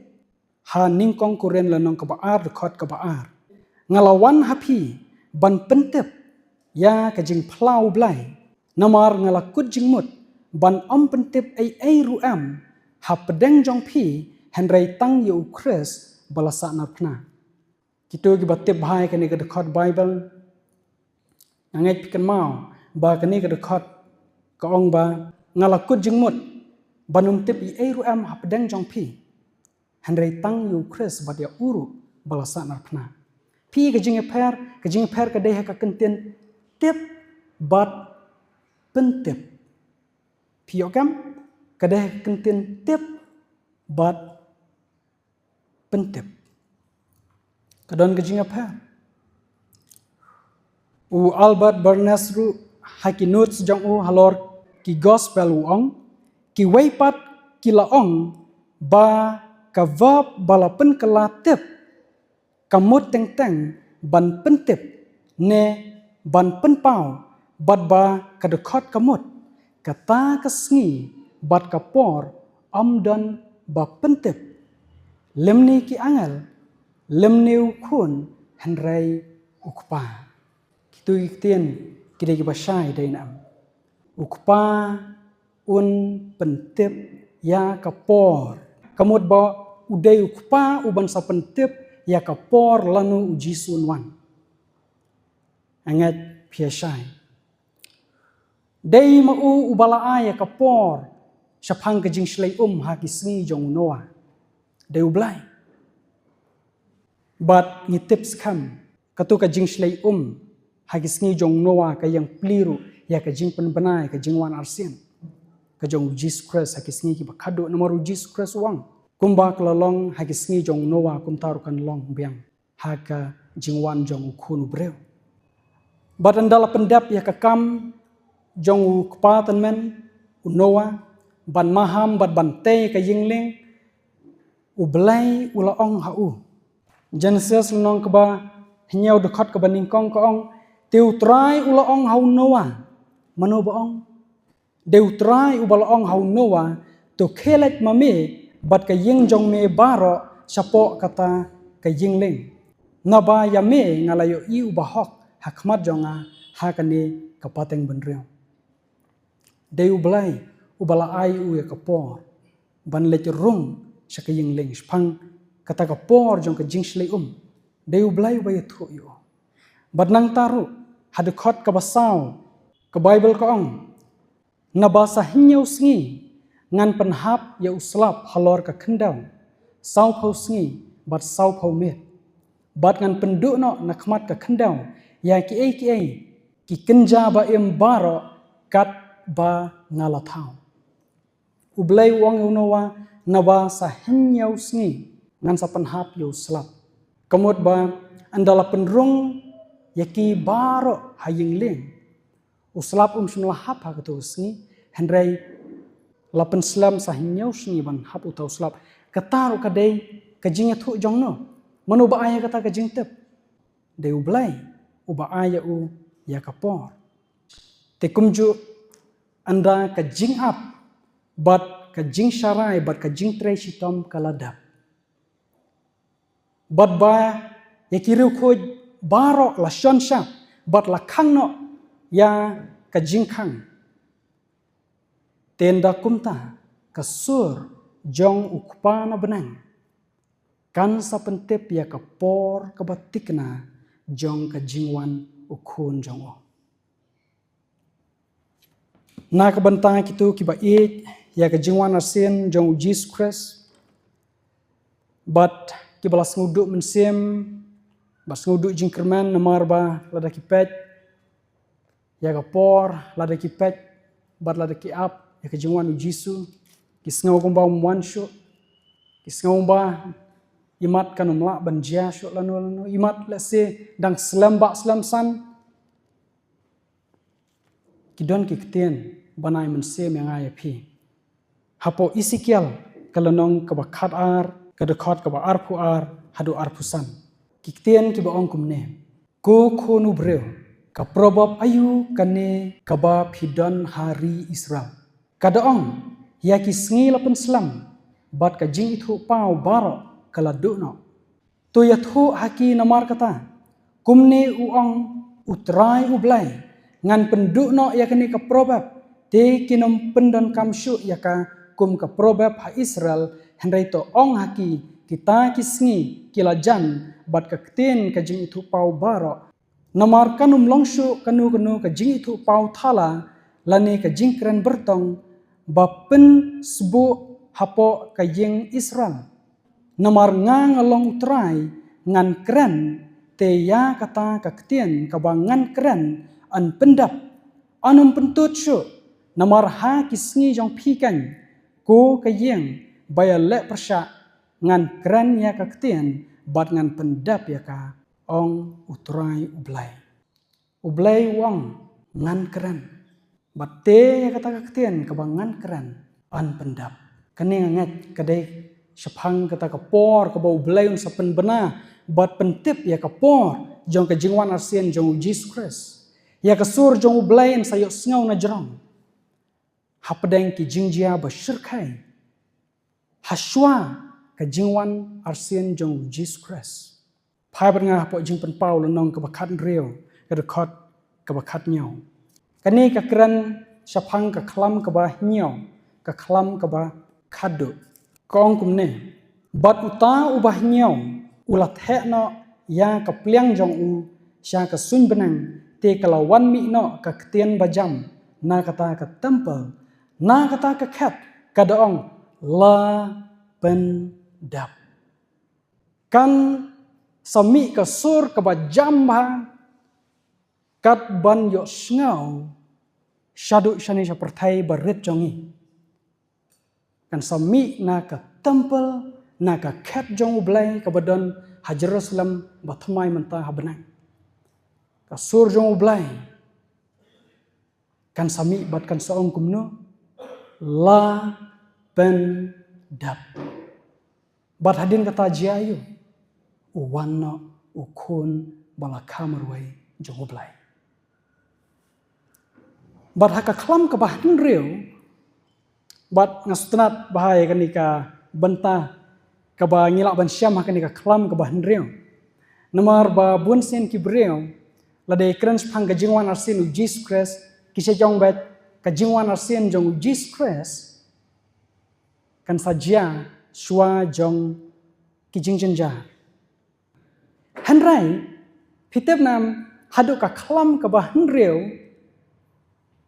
ha Nyngkong Korinth lynnong kaba ar dkhot kaba ar. Nga la wan ha phi ban pyntip ïa ka jingphla U Blei. Namar nga la kut jingmut ban ym pyntip ei ei ruh em hapdeng jong phi, hynrei tang ïa u Khrist ba la sahnarphna. Kito kiba tip bha ïa kane ka dkhot Baibl, nga ngeit phi kynmaw ba kane ka dkhot ka ong ba nga la kut jingmut ban ym tip ei ei ruh em hapdeng jong phi, hynrei tang ïa u Khrist bad ïa u ruh ba la sahnarphna. Phi, ka jingïapher, ka jingïapher ka dei ha ka kyntien tip bad pyntip. Phi ïoh kem? Ka dei ha ka kyntien tip bad pyntip. Ka don ka jingïapher. U Albert Barnes ruh ha ki notes jong u halor ki gospel u ong, kiwei pat ki la ong ba ka verb ba la pynkylla tip ka mut teng teng ban pyntip ne ban pynpaw, bad ba ka dkhot ka mut kata ka sngi bad ka por ym don ba pyntip, lymne ki angel, lymne u khun, hynrei u Kpa. Kito ki ktien ki dei kiba shai, dei ne em? U Kpa un pyntip ïa ka por. Ka mut ba u dei u Kpa uban sa pyntip ïa ka por lano u Jisu un wan. Nga ngeit phi ïa shai. Dei ma u uba la ai ïa ka por shaphang ka jingshlei um ha ki sngi jong u Noah. Dei U Blei. Bad ngi tip skhem, kato ka jingshlei um ha ki sngi jong u Noah ka ïeng pli ruh ïa ka jingpynbna ïa ka jingwan arsien ka jong u Jisu Khrist ha ki sngi kiba khadduh, namar u Jisu Khrist u ong, kumba ka la long ha ki sngi jong u Noah, kumta ruh kan long biang ha ka jingwan jong u Khun u briew. Bad ynda la pyndep ïa ka kam jong u kpa tymmen, u Noah, ban maham bad ban tei ka ïing lieng, U Blei u la ong ha u. Genesis lynnong kaba hynñiew dkhot kaba nyngkong ka ong, te U Trai u la ong ha u Noah. Mano ba ong? Dei U Trai uba la ong ha u Noah, to khie leit ma me bad ka ïing jong me baroh shapoh kata ka ïing lieng. Naba ïa me nga la ïohi uba hok ha khmat jong nga ha kane ka pateng bynriew. Dei U Blei uba la ai u ïa ka por ban leit rung sha ka ïing lieng shaphang kata ka por jong ka jingshlei um. Dei U Blei uba ïathuh ïa u. Bad nangta ruh ha dkhot kaba saw ka Baibl ka ong, naba sa hynñiew sngi ngan pynhap ïa u slap halor ka khyndew, sawphew sngi bad sawphew miet. Bad ngan pynduh noh na khmat ka khyndew ïa kiei kiei ki kynja ba im baroh katba nga la thaw. U Blei u ong ïa u Noah, naba sa hynñiew sngi ngan sa pynhap ïa u slap. Ka mut ba ynda la pynrung ïa ki baroh ha ïing lieng, u slap um shym la hap ha kato ka sngi, hynrei la pynslem sa hynñiew sngi ban hap uta u slap. Kata ruh ka dei ka jingïathuh jong no? Mano ba ai ïa kata ka jingtip? Dei U Blei uba ai ïa u ïa ka por. Te kumjuh, ynda ka jingap bad ka jingsharai bad ka jingtrei shitom ka la dep, bad ba ïa ki riewkhuid baroh la shon shap bad la khang noh ïa ka jingkhang, te ynda kumta, ka sur jong u Kpa na bneng kan sa pyntip ïa ka por kaba tikna jong ka jingwan u Khun jong u. Na ka bynta kito kiba ïeit ïa ka jingwan arsien jong u Jisu Khrist bad kiba la sngewduh mynsiem bad sngewduh jingkyrmen, namar ba lada ki peit ïa ka por, lada ki peit bad lada ki ap ïa ka jingwan u Jisu, ki sngew kumba um wan shuh, ki sngew kumba imat kan ym lah ban jia shuh lano lano, imat lehse dang slem bah slem san. Ki don ki ktien ban ai mynsiem ïa nga ïa phi. Hapoh Esekiel ka lynnong kaba khat ar, ka dkhot kaba arphew ar haduh arphew san. Ki ktien kiba ong kumne: Ko khun u briew, ka proverb aïu kane kaba phi don ha ri Israel? Ka da ong, ïa ki sngi la pynslem, bad ka jingithuhpaw baroh ka la duh noh. To ïathuh ha ki namar kata, kumne u ong u Trai u Blei: Ngan pynduh noh ïa kane ka proverb, te kin ym pyndonkam shuh ïa ka kum ka proverb ha Israel, hynrei to ong ha ki, kita ki sngi ki la jan bad ka ktien ka jingithuhpaw baroh. Namar kan ym long shuh kano kano ka jingithuhpaw thala lane ka jingkren byrtong ba pynsbuh hapoh ka ïing Israel. Namar nga, nga long u Trai, ngan kren, te ïa kata ka ktien kaba ngan kren yn pyndep, yn ym pyntud shuh. Namar ha ki sngi jong phi kan, ko ka ïing ba ïaleh pyrshah, ngan kren ïa ka ktien bad ngan pyndep ïa ka, ong u Trai u Blei. U Blei u ong, ngan kren. Bad te ïa kata ka ktien kaba ngan kren yn pyndep. Kane nga ngeit ka dei shaphang kata ka por kaba U Blei un sa pynbna bad pyntip ïa ka por jong ka jingwan arsien jong U Jisu Khrist. Ïa ka sur jong U Blei yn sa ïohsngew na jrong hapdeng ki jingjia ba shyrkhei hashwa ka jingwan arsien jong U Jisu Khrist. Phai bad nga hapoh Jingpynpaw lynnong kaba khathynriew, ka dkhot kaba khathynñiew. Kane ka kren shaphang ka khlam kaba hynñiew, ka khlam kaba khatduh. Ka ong kumne: Bad uta uba hynñiew u la theh noh ïa ka pliang jong u sha ka suiñ bneng, te ka la wan mih noh ka ktien ba jam na kata ka templ, na kata ka khet, ka da ong, la pyndep. Kan sa mih ka sur kaba jam bha, kat ban ïohsngew shaduh shane sha pyrthei ba rit jong ngi. Kan sa mih na ka templ, na ka khet jong U Blei kaba don ha Jerusalem ba thymmai mynta ha bneng. Ka sur jong U Blei kan sa mih bad kan sa ong kumno? La pyndep. Bad hadien kata jia aïu? U wan noh u Khun ba la kha marwei jong U Blei. Bad ha ka khlam kaba hynriew, bad nga sngewtynnat bha ïa kane ka bynta kaba ngi lah ban shem ha kane ka khlam kaba hynriew. Namar ba bun sien ki briew, lada kren shaphang ka jingwan arsien U Jisu Khrist, ki shait ong beit ka jingwan arsien jong U Jisu Khrist kan sa jia shuwa jong ki jingjynjar. Hynrei, phi tip ne em, haduh ka khlam kaba hynriew,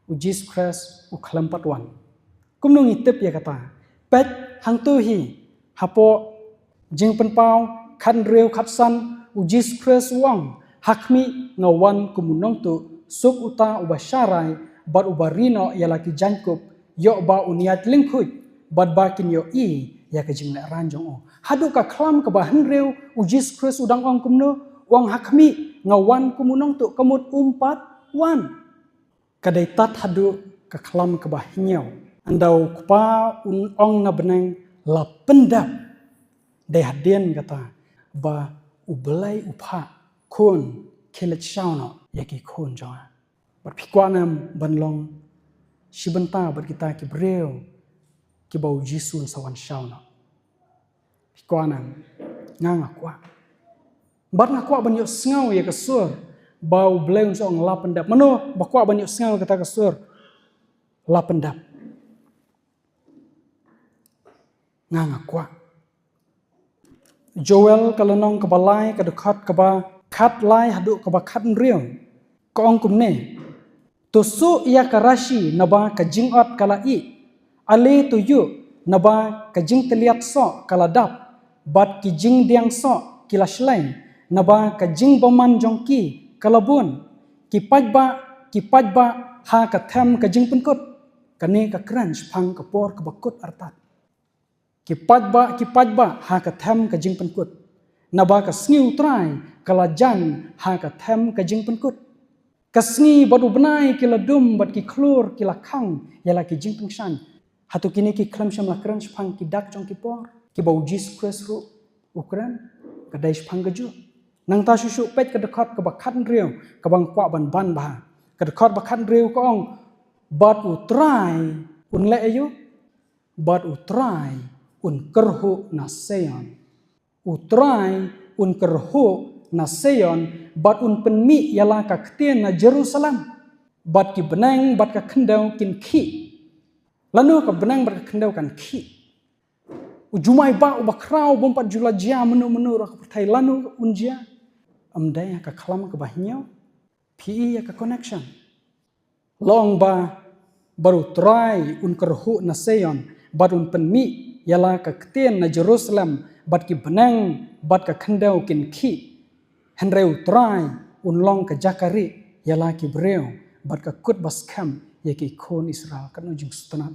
U Jisu Khrist u khlem pat wan. Kumno ngi tip ïa kata? Peit hangto hi, hapoh Jingpynpaw khathynriew khatsan, U Jisu Khrist u ong, ha khmih nga wan kum u nongtuh, suk uta uba sharai bad uba ri noh ïa la ki jaiñkup, ïoh ba un ïaid lyngkhuid bad ba kin ïohi ïa ka jinglehraiñ jong u. Haduh ka khlam kaba hynriew, U Jisu Khrist u dang ong kumno? U ong, ha khmih nga wan kum u nongtuh, ka mut um pat wan. Ka dei tad haduh ka khlam kaba hynñiew. Ynda U Kpa un ong na bneng, la pyndep, dei hadien kata ba U Blei u phah, Khun, khie leit shaw noh ïa ki khun jong nga. Bad phi kwah ne em ban long shi bynta bad kita ki briew kiba U Jisu un sa wan shaw noh? Phi kwah ne em? Nga, nga kwah. Bad nga kwah ban ïohsngew ïa ka sur ba U Blei un sa ong, la pyndep. Mano ba kwah ban ïohsngew kata ka sur, la pyndep? Nga, nga kwah. Joel ka lynnong kaba lai, ka dkhot kaba khatlai haduh kaba khathynriew, ka ong kumne: To suh ïa ka rashi, naba ka jingot ka la ih. Ale to ïuh, naba ka jingtylliat soh ka la dap, bad ki jingdiang soh ki la shlei, naba ka jingbymman jong ki ka la bun. Ki paidbah, ki paidbah ha ka them ka jingpynkut. Kane ka kren shaphang ka por kaba kut artat. Ki paidbah, ki paidbah ha ka them ka jingpynkut. Naba ka sngi U Trai ka la jan ha ka them ka jingpynkut. Ka sngi bad u bnai ki la dum bad ki khlur ki la khang ïa la ki jingpynshaiñ. Hato kine ki khlem shym la kren shaphang ki dak jong ki por kiba U Jisu Khrist ruh u kren? Ka dei shaphang kajuh. Nangta shuh shuh peit ka dkhot kaba khathynriew kaba nga kwah ban ban bha. Ka dkhot ba khathynriew ka ong, bad U Trai un leh aïu? Bad U Trai un kyrhuh na Sion. U Trai un kyrhuh na Sion bad un pynmih ïa la ka ktien na Jerusalem. Bad ki bneng bad ka khyndew kin khih. Lano ka bneng bad ka khyndew kan khih? U jumai bah uba khraw bym pat ju la jia mynno mynno ruh ha ka pyrthei, lano un jia? Ym dei ha ka khlam kaba hynñiew? Phi i ïa ka connection? La ong ba, bad U Trai un kyrhuh na Sion bad un pynmih ïa la ka ktien na Jerusalem, bad ki bneng bad ka khyndew kin khih. Hynrei U Trai un long ka jaka rieh ïa la ki briew bad ka kut ba skhem ïa ki khun Israel. Katno jingsngewtynnat.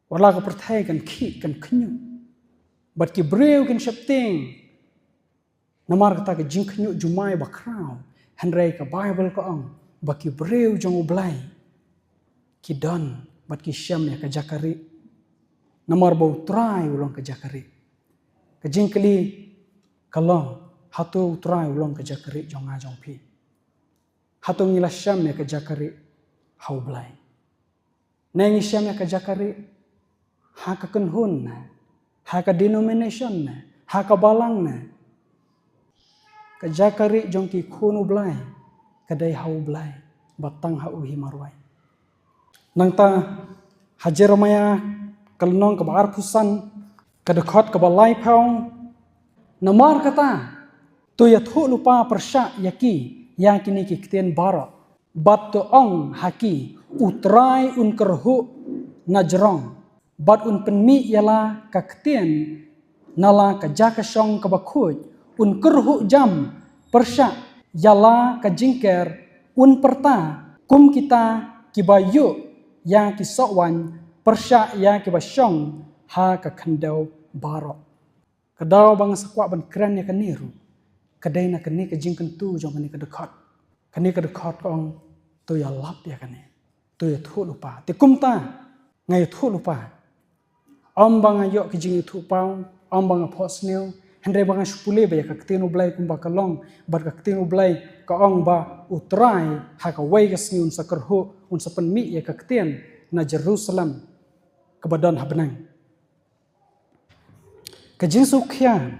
Wat la ka pyrthei kan khih kan khñiuh, bad ki briew kin sheptieng namar kata ka jingkhñiuh jumai ba khraw. Hynrei ka Baibl ka ong ba ki briew jong U Blei ki don bad ki shem ïa ka jaka rieh. Namar ba U Trai u long ka jaka rieh. Ka jingkylli ka long, hato U Trai u long ka jaka rieh jong nga jong phi? Hato ngi la shem ïa ka jaka rieh ha U Blei? Ne ngi shem ïa ka jaka rieh ha ka kynhun ne, ha ka denomination ne, ha ka balang ne? Ka jaka rieh jong ki khun U Blei ka dei ha U Blei, bad tang ha u hi marwei. Nangta ha Jeremaïa ka lynnong kaba arphew san, ka dkhot kaba laiphew, namar kata to ïathuh lypa pyrshah ïa ki ïa kine ki ktien baroh. Bad to ong ha ki, U Trai un kyrhuh na jrong, bad un pynmih ïa la ka ktien na la ka jaka shong kaba khuid. Un kyrhuh jam pyrshah ïa la ka jingker, un pyrta kum kita kiba ïuh ïa ki soh waiñ pyrshah ïa kiba shong ha ka khyndew baroh. Ka daw ba nga sa kwah ban kren ïa kane ruh ka dei na kane ka jingkyntu jong kane ka dkhot. Kane ka dkhot ka ong, to ïalap ïa kane, to ïathuh lypa. Te kumta nga ïathuh lypa. Ym ba nga ïoh ka jingïathuhpaw, ym ba nga phohsniew, hynrei ba nga shu pule ba ïa ka ktien U Blei kumba ka long, bad ka ktien U Blei ka ong ba U Trai ha kawei ka sngi un sa kyrhuh, un sa pynmih ïa ka ktien na Jerusalem kaba don ha bneng. Ka jingsngewkhia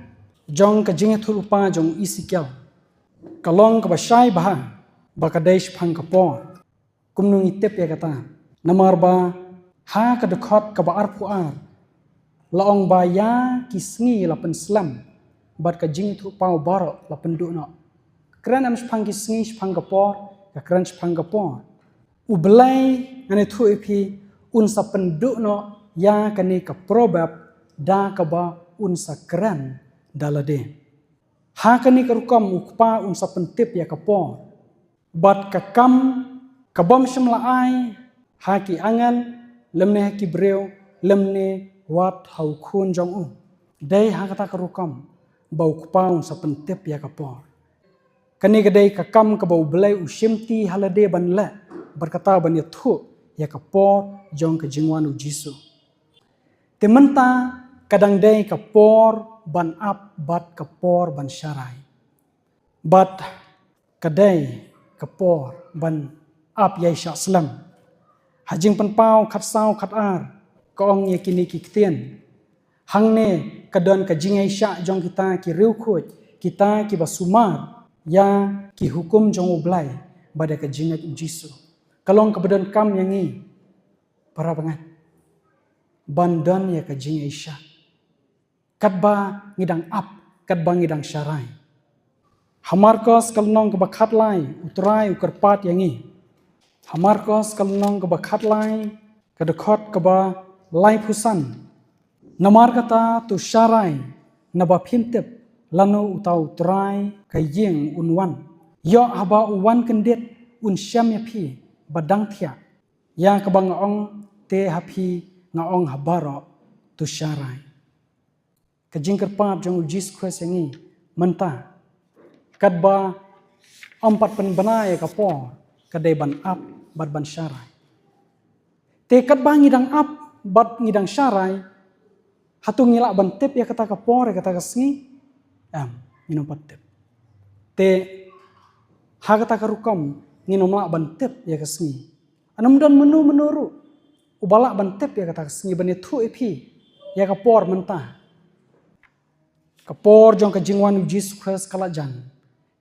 jong ka jingïathuhlypa jong u Esekiel ka long kaba shai bha, ba ka dei shaphang ka por. Kumno ngi tip ïa kata? Namar ba ha ka dkhot kaba arphew ar la ong ba ïa ki sngi la pynslem, bad ka jingïathuhpaw baroh la pynduh noh. Kren em shaphang ki sngi, shaphang ka por, ka kren shaphang ka por. U Blei, ngan ïathuh ïa phi, un sa pynduh noh ïa kane ka proverb da kaba un sa kren da lade. Ha kane ka rukom U Kpa un sa pyntip ïa ka por. Bad ka kam ka bym shym la ai ha ki angel, lymne ha ki briew, lymne wat ha u Khun jong u. Dei ha kata ka rukom ba U Kpa un sa pyntip ïa ka por. Kane ka dei ka kam kaba U Blei u shimti ha lade ban leh, bad kata ban ïathuh ïa ka por jong ka jingwan u Jisu. Te mynta ka dang dei ka por ban ap bad ka por ban sharai. Bad ka dei ka por ban ap ïa i shah slem. Ha Jingpynpaw khatsaw khatar ka ong ïa kine ki ktien. Hangne ka don ka jingïaishah jong kita ki riewkhuid, kita kiba sumar ïa ki hukum jong U Blei bad ïa ka jingngeit u Jisu. Ka long kaba donkam ïa ngi para bangeit ban don ïa ka jingïaishah. Katba ngi dang ap, katba ngi dang sharai. Ha Markos ka lynnong kaba khatlai, U Trai u kyrpad ïa ngi. Ha Markos ka lynnong kaba khatlai, ka dkhot kaba laiphew san. Namar kata to sharai, naba phim tip lano uta U Trai ka ïing un wan. Ïoh haba u wan kyndit un shem ïa phi ba dang thiah. Ïa kaba nga ong, Te ha phi nga ong ha baroh, to sharai. Ka jingkyrpad jong u Jisu Khrist ïa ngi mynta, katba ym pat pynbna ïa ka por, ka dei ban ap bad ban sharai. Te katba ngi dang ap bad ngi dang sharai, hato ngi lah ban tip ïa kata ka por, ïa kata ka sngi? Em, ngin ym pat tip. Te ha kata ka rukom ngin ym lah ban tip ïa ka sngi. Ym don mano mano ruh uba lah ban tip ïa kata ka sngi, ban ïathuh ïa phi ïa ka por mynta. Ka por jong ka jingwan u Jisu Khrist ka la jan.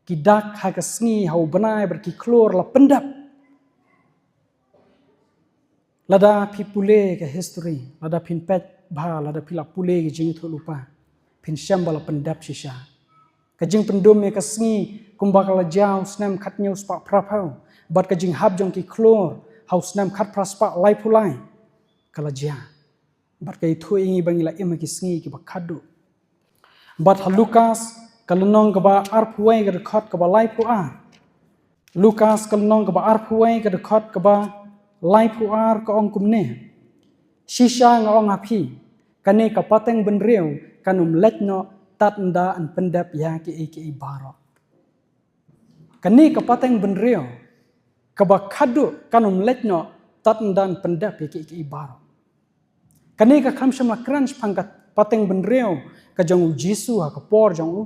Ki dak ha ka sngi, ha u bnai bad ki khlur la pyndep. Lada phi pule ka history, lada phin peit bha, lada phi la pule ka jingïathuhlypa, phin shem ba la pyndep shisha. Ka jingpyndum ïa ka sngi kumba ka la jia ha u snem khathynñiew spah phraphew, bad ka jinghap jong ki khlur ha u snem khatphra spah laiphew lai ka la jia. Bad ka ïathuh ïa ngi ba ngi la im ha ki sngi kiba khadduh. Bad ha Lukas ka lynnong kaba arphew wei ka dkhot kaba laiphew ar. Lukas ka lynnong kaba arphew wei ka dkhot kaba laiphew ar ka ong kumne: Shisha nga ong ha phi, kane ka pateng bynriew kan ym leit noh tad ynda yn pyndep ïa kiei kiei baroh. Kane ka pateng bynriew kaba khadduh kan ym leit noh tad ynda yn pyndep ïa kiei kiei baroh. Kane ka khlem shym la kren shaphang ka pateng bynriew ka jong u Jisu ha ka por jong u.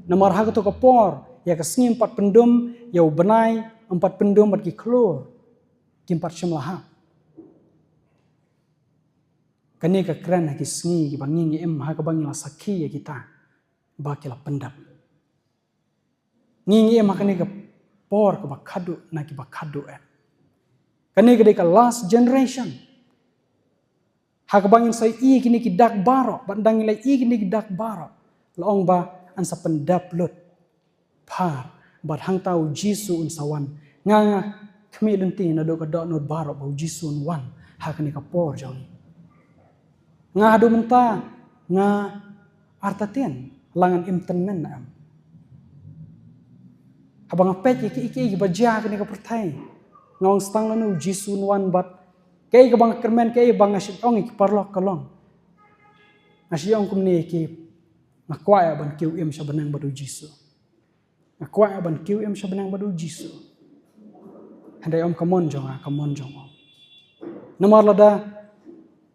Namar ha kato ka por, ïa ka sngi ym pat pyndum, ïa u bnai ym pat pyndum bad ki khlur kim pat shym la hap. Kane ka kren ha ki sngi kiba ngi ngi im, ha kaba ngi la sakhi ïa kita ba ki la pyndep. Ngi ngi im ha kane ka por kaba khadduh na kiba khadduh eh. Kane ka dei ka last generation. Ha kaba ngin sa ïohi kine ki dak baroh, bad ynda ngi la ïohi kine ki dak baroh, la ong ba yn sa pyndep lut. Phar, bad hangta u Jisu un sa wan. Nga nga khmih lynti naduh ka dohnud baroh ba u Jisu un wan ha kane ka por jong ngi. Nga haduh mynta nga artatien, la ngan im tymmen na em. Haba nga peit ïa kiei kiei kiba jia ha kane ka pyrthei, nga ong sa tang lano u Jisu un wan bad kaei kaba nga kyrmen, kaei ba nga shait ong ïa ki paralok ka long, nga shait ong kumne ïa ki: Nga kwah ïa ban kiew im sha bneng bad u Jisu. Nga kwah ïa ban kiew im sha bneng bad u Jisu. Hynrei ym ka mon jong nga, ka mon jong u. Namar lada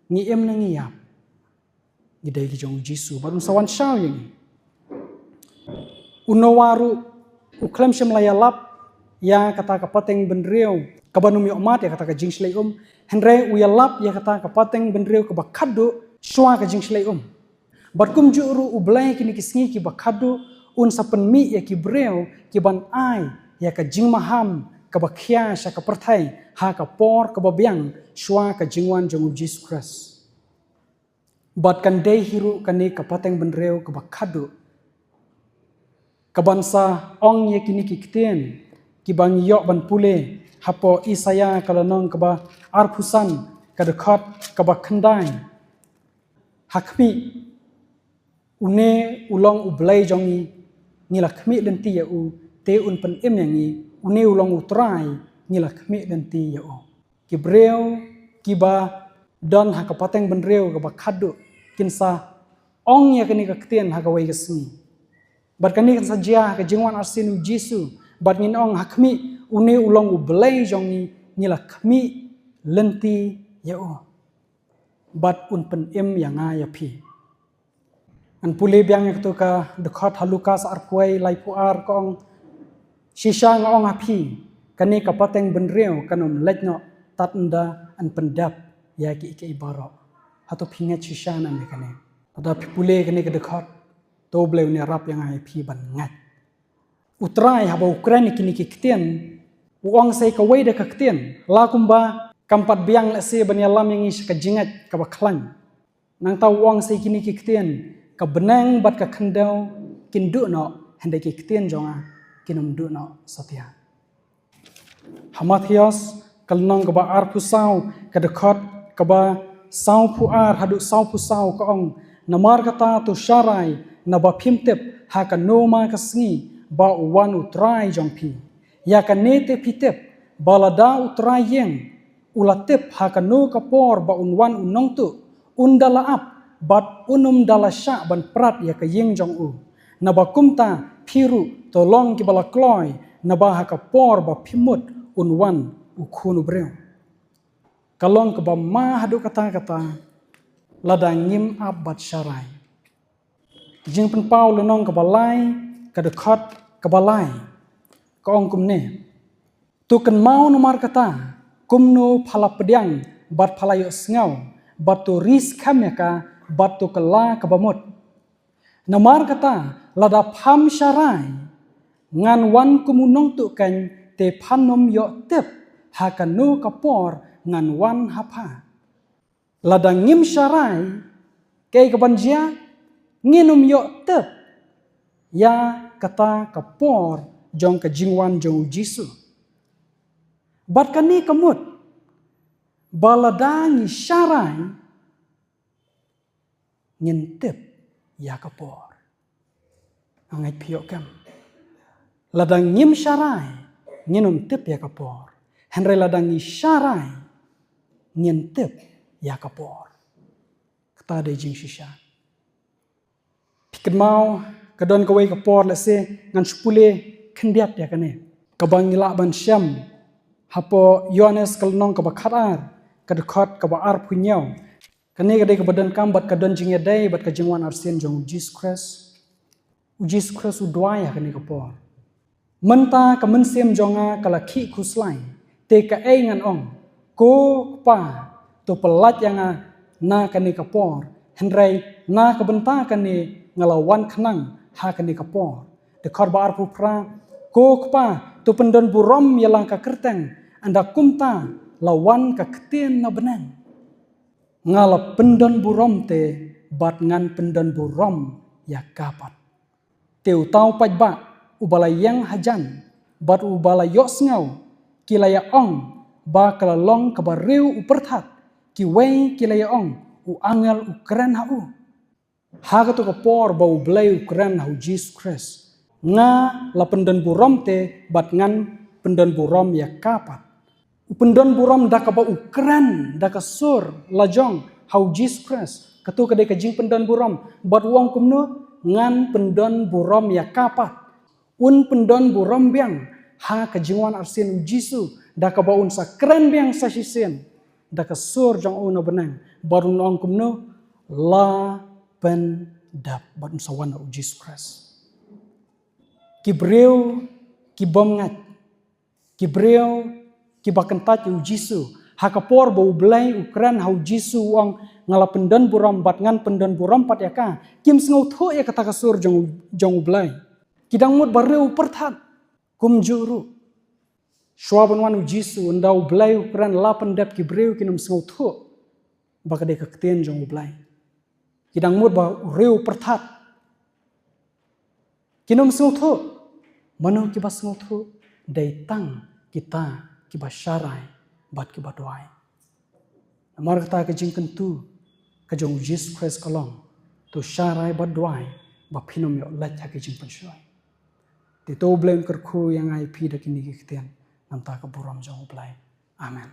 ngi im ne ngi ïap, ngi dei ki jong u Jisu bad un sa wan shaw ïa ngi. U Noah ruh u khlem shym la ïalap ïa kata ka pateng bynriew kaban ym ïoh mad ïa kata ka jingshlei um. Hynrei u ïalap ïa kata ka pateng bynriew kaba khadduh shuwa ka jingshlei um. Bad kumjuh ruh U Blei kine ki sngi kiba khadduh un sa pynmih ïa ki briew kiban ai ïa ka jingmaham kaba khia sha ka pyrthei ha ka por kaba biang shuwa ka jingwan jong u Jisu Khrist. Bad kan dei hi ruh kane ka pateng bynriew kaba khadduh kaban sa ong ïa kine ki ktien kiba ngi ïoh ban pule hapoh Isaïah ka lynnong kaba arphew san ka dkhot kaba khyndai. Ha khmih, une u long U Blei jong ngi, ngi la khmih lynti ïa u, te un pynim ïa ngi, une u long U Trai, ngi la khmih lynti ïa u. Ki briew kiba don ha ka pateng bynriew kaba khadduh kin sa ong ïa kane ka ktien ha kawei ka sngi. Bad kane kan sa jia ha ka jingwan arsien u Jisu, bad ngin ong ha khmih, une u long U Blei jong ngi, ngi la khmih lynti ïa u. Bad un pynim ïa nga ïa phi. Ngan pule biang ïa kato ka dkhot ha Lukas arphew wei laiphew ar ka ong, shisha nga ong ha phi, kane ka pateng bynriew kan ym leit noh tad ynda yn pyndep ïa kiei kiei baroh. Hato phi ngeit shisha ne em ïa kane? Lada phi pule kane ka dkhot, to U Blei un ïarap ïa nga ïa phi ban ngeit. U Trai haba u kren ïa kine ki ktien, u ong sa ïa kawei de ka ktien, la kumba kam pat biang lehse ban ïalam ïa ngi sha ka jingngeit kaba khlaiñ. Nangta u ong sa ïa kine ki ktien, ka bneng bad ka khyndew kin duh noh, hynrei ki ktien jong nga kin ym duh noh satia. Ha Mathaios ka lynnong kaba arphew saw ka dkhot kaba sawphew ar haduh sawphew saw ka ong, namar kata to sharai naba phim tip ha kano ma ka sngi ba u wan U Trai jong phi. Ïa kane te phi tip ba lada U Trai ïeng u la tip ha kano ka por ba un wan u nongtuh, un da la ap, bad un ym da la shah ban prat ïa ka ïing jong u. Naba kumta, phi ruh, to long kiba la kloi, naba ha ka por ba phi mut un wan u Khun u briew. Ka long kaba ma haduh katta katta, lada ngim ap bad sharai. Jingpynpaw lynnong kaba lai, ka dkhot kaba lai. Ka ong kumne. To kynmaw namar kata, kumno pha la pdiang, bad pha la ïohsngew, bad to ri skhem ïa ka, bad to kylla kaba mut. Namar kata, lada pham sharai, ngan wan kum u nongtuh keiñ, te phan ym ïoh tip, ha kano ka por, ngan wan ha pha. Lada ngim sharai, kaei kaban jia, ngin ym ïoh tip, ïa kata ka por, jong ka jingwan jong u Jisu. Bad kane ka mut, ba lada ngi sharai, ngin tip ïa ka por. Nga ngeit phi ïoh kem. Lada ngim sharai, ngin ym tip ïa ka por. Hynrei lada ngi sharai, ngin tip ïa ka por. Kata dei jingshisha. Phi kynmaw, ka don kawei ka por lehse, ngan shu pule khyndiat ïa kane. Kaba ngi lah ban shem, hapoh Ïoannis ka lynnong kaba khatar, ka dkhot kaba arphew hynñiew. Kane ka dei kaba donkam bad ka don jingïadei bad ka jingwan arsien jong u Jisu Khrist. U Jisu Khrist u duwai ha kane ka por. Mynta ka mynsiem jong nga ka la khih khuslai. Te kaei ngan ong. Ko Kpa, to pyllait ïa nga na kane ka por. Hynrei na ka bynta kane nga la wan khnang ha kane ka por. Dkhot ba arphew phra. Ko Kpa, to pyndon burom ïa la ka kyrteng. Ynda kumta la wan ka ktien na bneng. Nga la pyndon burom te, bad ngan pyndon burom ïa ka pat. Te uta u paidbah, uba la ïeng hajan, bad uba la ïohsngew, ki la ïa ong, ba ka la long kaba riew u pyrthat, kiwei ki la ïa ong, u angel u kren ha u. Ha kato ka por ba u Blei u kren ha u Jisu Khrist. Nga la pyndon burom te bad ngan pyndon burom ïa ka pat. U pyndon burom da kaba u kren da ka sur lajong ha u Jisu Khrist. Kato ka dei ka jingpyndon burom bad u ong kumno ngan pyndon burom ïa ka pat. Un pyndon burom biang ha ka jingwan arsien u Jisu da kaba un sa kren biang sa shisien da ka sur jong u na bneng bad un ong kumno la pyndep bad un sa wan ha u Jisu Khrist. Ki briew ki bym ngeit, ki briew kiba kyntait ïa u Jisu, ha ka por ba u Blei u kren ha u Jisu u ong nga la pyndon burom bad ngan pyndon burom pat ïa ka, kim sngewthuh ïa kata ka sur jong, jong u Blei. Ki dang mut ba riew u pyrthat. Kumjuh ruh, shuwa ban wan u Jisu, ynda u Blei u kren la pyndep, ki briew kin ym sngewthuh ba ka dei ka ktien jong u Blei. Ki dang mut ba u riew u pyrthat. Kin ym sngewthuh. Mano kiba sngewthuh? Dei tang kita kiba sharai bad kiba duwai. Namar kata ka jingkyntu ka jong u Jisu Khrist ka long, to sharai bad duwai ba phin ym ïoh leit ha ka jingpynshoi. Te to u Blei un kyrkhu ïa nga ïa phi da kine ki ktien, na ka bynta ka burom jong u Blei. Amen.